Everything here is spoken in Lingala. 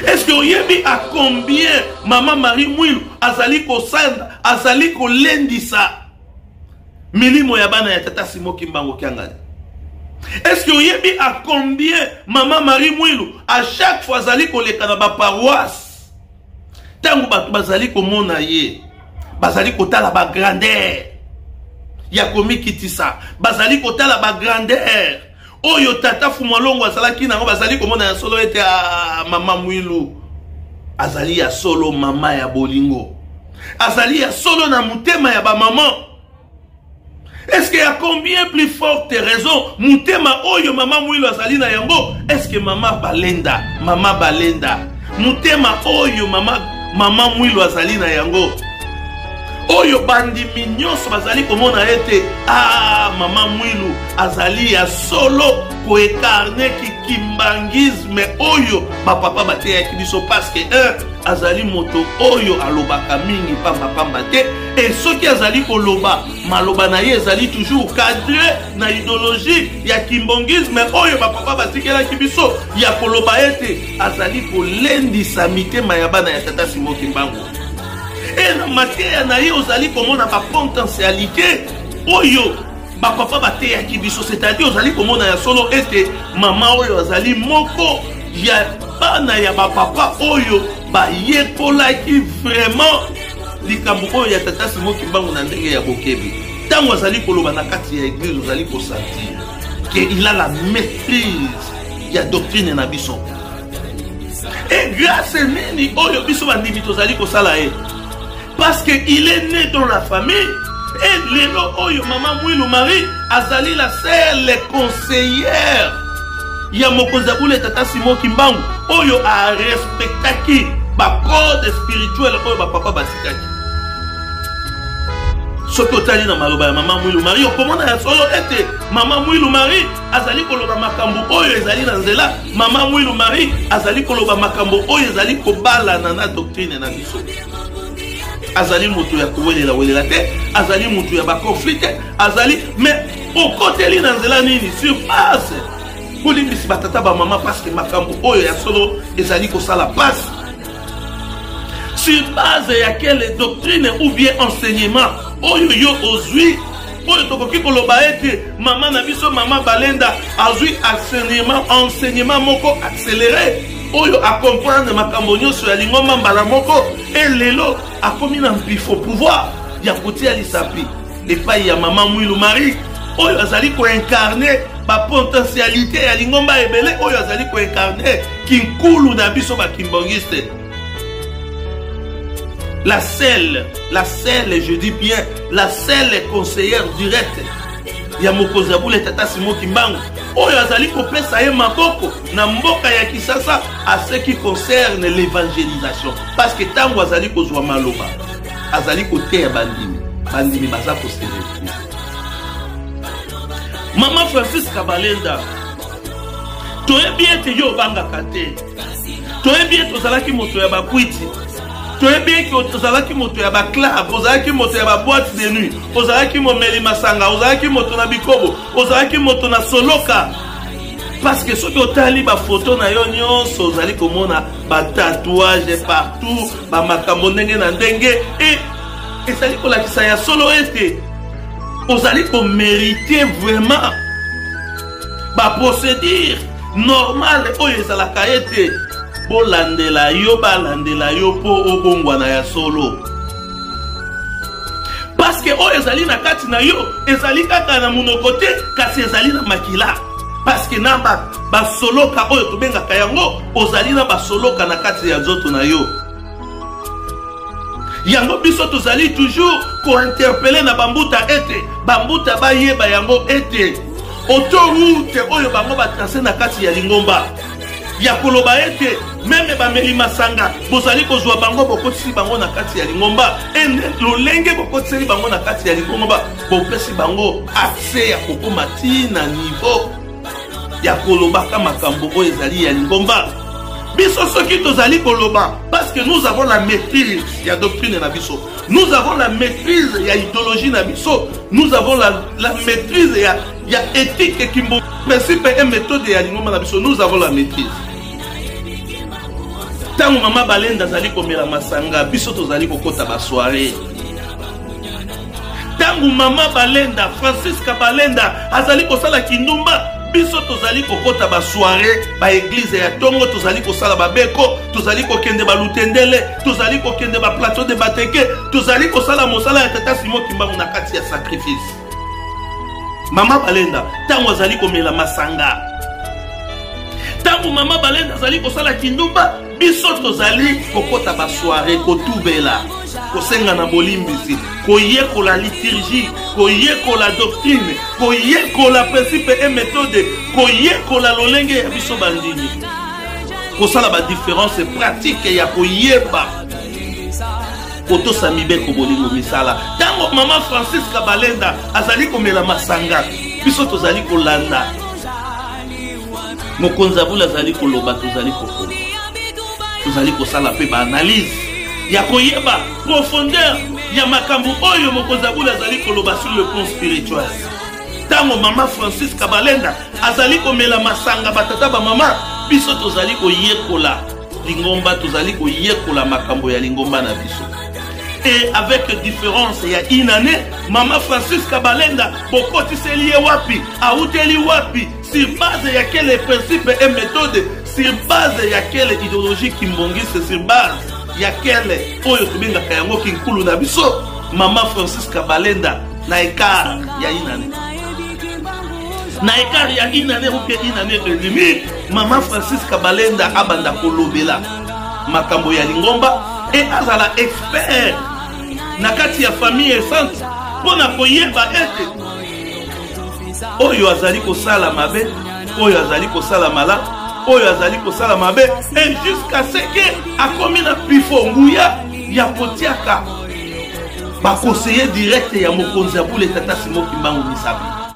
Est-ce que oyebi à combien mama Marie Mwilu azali kosanda, azali kolendisa milimo ya bana ya tata Simon Kimbangu Kiangani? Est-ce que oyebi à combien mama Marie Mwilu à chaque fois azali koleka na ba paroisse, ntango bato bazali komona ye, bazali kotala ba grandeur ya komikitisa, bazali kotala ba grandeur oyo tata Fumalongo azalaki nango, bazali komona ya solo ete ah, mama Mwilu azali ya solo mama ya bolingo, azali ya solo na motema ya ba mama. Est-ce qu'il y a combien plus forte raison motema oyo mama Mwilu azali na yango? Est-ce que mama Balenda, mama Balenda, motema oyo mama Mwilu azali na yango, oyo bandimi nyonso bazali komona ete ah, mama Mwilu azali ya solo koincarne kikimbangisme oyo bapapa bateyaki biso, parce que un azali moto oyo alobaka mingi pamba-pamba te, et soki azali koloba, maloba na ye ezali toujours cadré na idéologie ya kimbongisme oyo bapapa batikelaki biso, ya koloba ete azali kolendisa mitema ya bana ya tata Simon Kimbangu. E na mateya na ye ozali komona ba potentialité oyo bapapa bateyaki biso, c'est-à-dire ozali komona ya solo ete mama oyo azali moko ya bana ya bapapa oyo bayekolaki vraiment likambo oyo ya tata Simon Kimbangu na ndenge ya bokebi. Ntango azali koloba na kati ya église, ozali kosentir que il a la maîtrise ya doctrine na biso. Et grâce nini oyo biso bandimi tozali kosala ye? Parce que il est né dans la famille. Et lelo oyo mama Mwilu Marie azali la seule conseillère ya mokonzi ya bule tata Simon Kimbangu oyo a respectaki ba code spirituel oyo ba papa batikaki. Soki otali na maloba ya mama Mwilu Marie, okomona ya solo ete mama Mwilu Marie azali koloba makambo oyo ezali na nzela. Mama Mwilu Marie azali koloba makambo oyo ezali kobalana na doctrine na biso. Azali moto ya kowelela welela te, azali moto ya ba conflit te, azali mais okoteli na nzela nini sur base bolimbisi batata ba mama, parce que makambo oyo ya solo ezali kosala pasi. Sur base ya quelle doctrine ou bien enseignement oyo yo ozwi, oyo tokoki koloba ete mama na biso mama Balenda azwi enseignement moko accéléré oyo a comprendre makambo nyonso ya lingomba mbala moko, e lelo akomi na mpifo pouvoir ya kotia lisapi epai ya mama Mwilu Marie oyo azali koincarne ba potentialité ya lingomba ebele, oyo azali koincarne kinkulu na biso ba kimbongiste. La seule, la seule, je dis bien, la seule conseillère directe ya mokonzi ya bule tata Simon Kimbangu oyo azali kopesa ye maboko na mboka ya Kinshasa à ce qui concerne l'évangélisation, parce que tango azali kozwa maloba, azali koteya bandimi, bandimi baza ko se retrouver. Mama Francisca Balenda, toyebi ete yo obangaka te, toyebi ete ozalaki moto ya bakwiti, toyebi ete ozalaki moto ya ba club, ozalaki moto ya ba boîte de nuit, ozalaki momeli masanga, ozalaki moto na bikobo, ozalaki moto na soloka. Parce que soki otali ba photo na yo nyonso, ozali komona ba tatouage partout, ba makambo ndenge na ndenge, et ezali kolakisa ya solo ete ozali komérite vraiment ba procédure normale oyo ezalaka ete bolandela yo, balandela yo mpo obongwana ya solo. Parce que oyo ezali na kati na yo ezali kaka na monoko te, kasi ezali na makila. Parce que na basoloka oyo tobengaka yango, ozali na basoloka na kati ya nzoto na yo. Yango biso tozali toujours kointerpeller na bambuta ete bambuta bayeba yango ete autoroute oyo bango batrace na kati ya lingomba ya koloba ete meme bameli masanga bozali kozwa bango, bokotisi bango na kati ya lingomba, e lolenge bokotiseli bango na kati ya lingomba, bopesi bango accès ya kokoma ti na niveau ya kolobaka makambo oyo ezali ya lingomba. Biso soki tozali koloba, parce que nous avons la maîtrise ya doctrine na biso, nous avons la maîtrise ya idéologie na biso, nous avons la maîtrise ya éthique kimbo, principe et méthode ya lingomba na biso, nous avons la maîtrise. Ntango mama Balenda azali komela masanga, biso tozali kokota basoire. Ntango mama Balenda, Francisca Balenda, azali kosala kindumba, biso tozali kokota basoire, baeglize ya ntongo, tozali kosala babeko, tozali kokende balutendele, tozali kokende baplateau de bateke, tozali kosala mosala ya tata Simon Kimbangu na kati ya sacrifice. Mama Balenda ntango azali komela masanga, ntango mama Balenda azali kosala kindumba, biso tozali kokota basoire, kotubela, kosenga na bolimbisi, koyekola liturgie, koyekola doctrine, koyekola principe et méthode, koyekola lolenge ya biso bandimi, kosala badifference pratique ya koyeba kotosa mibeko, bolingo, misala. Ntango mama Francisca Balenda azali komela masanga, biso tozali kolanda mokonzi abula azali koloba, tozali kokoma, tozali kosala mpe baanalyse ya koyeba profondeur ya makambo oyo mokonzi abula azali koloba sur le plan spirituel. Ntango mama Francisca Balenda azali komela masanga, batata bamama, biso tozali koyekola lingomba, tozali koyekola makambo ya lingomba na biso. Et avec différence ya une année, mama Francisca Balenda bokotiseli ye wapi, auteli wapi, sur base ya quel principe et méthode, sur base ya quelle idéologie kimbongiste, sur base ya quelle oyo tobengaka yango kinkulu na biso. Mama Francisca Balenda na écart ya une année, na écart ya une année ou bien une année et demie, mama Francisca Balenda abanda kolobela makambo ya lingomba e azala expert na kati ya famille esante mpo na koyeba ete oyo azali kosala mabe, oyo azali kosala malamu, oyo azali kosala mabe, et jusqu'à ce que akomi na pifo nguya ya kotiaka baconseiller direct ya mokonzi ya bule tata Simon Kimbangu Misapi.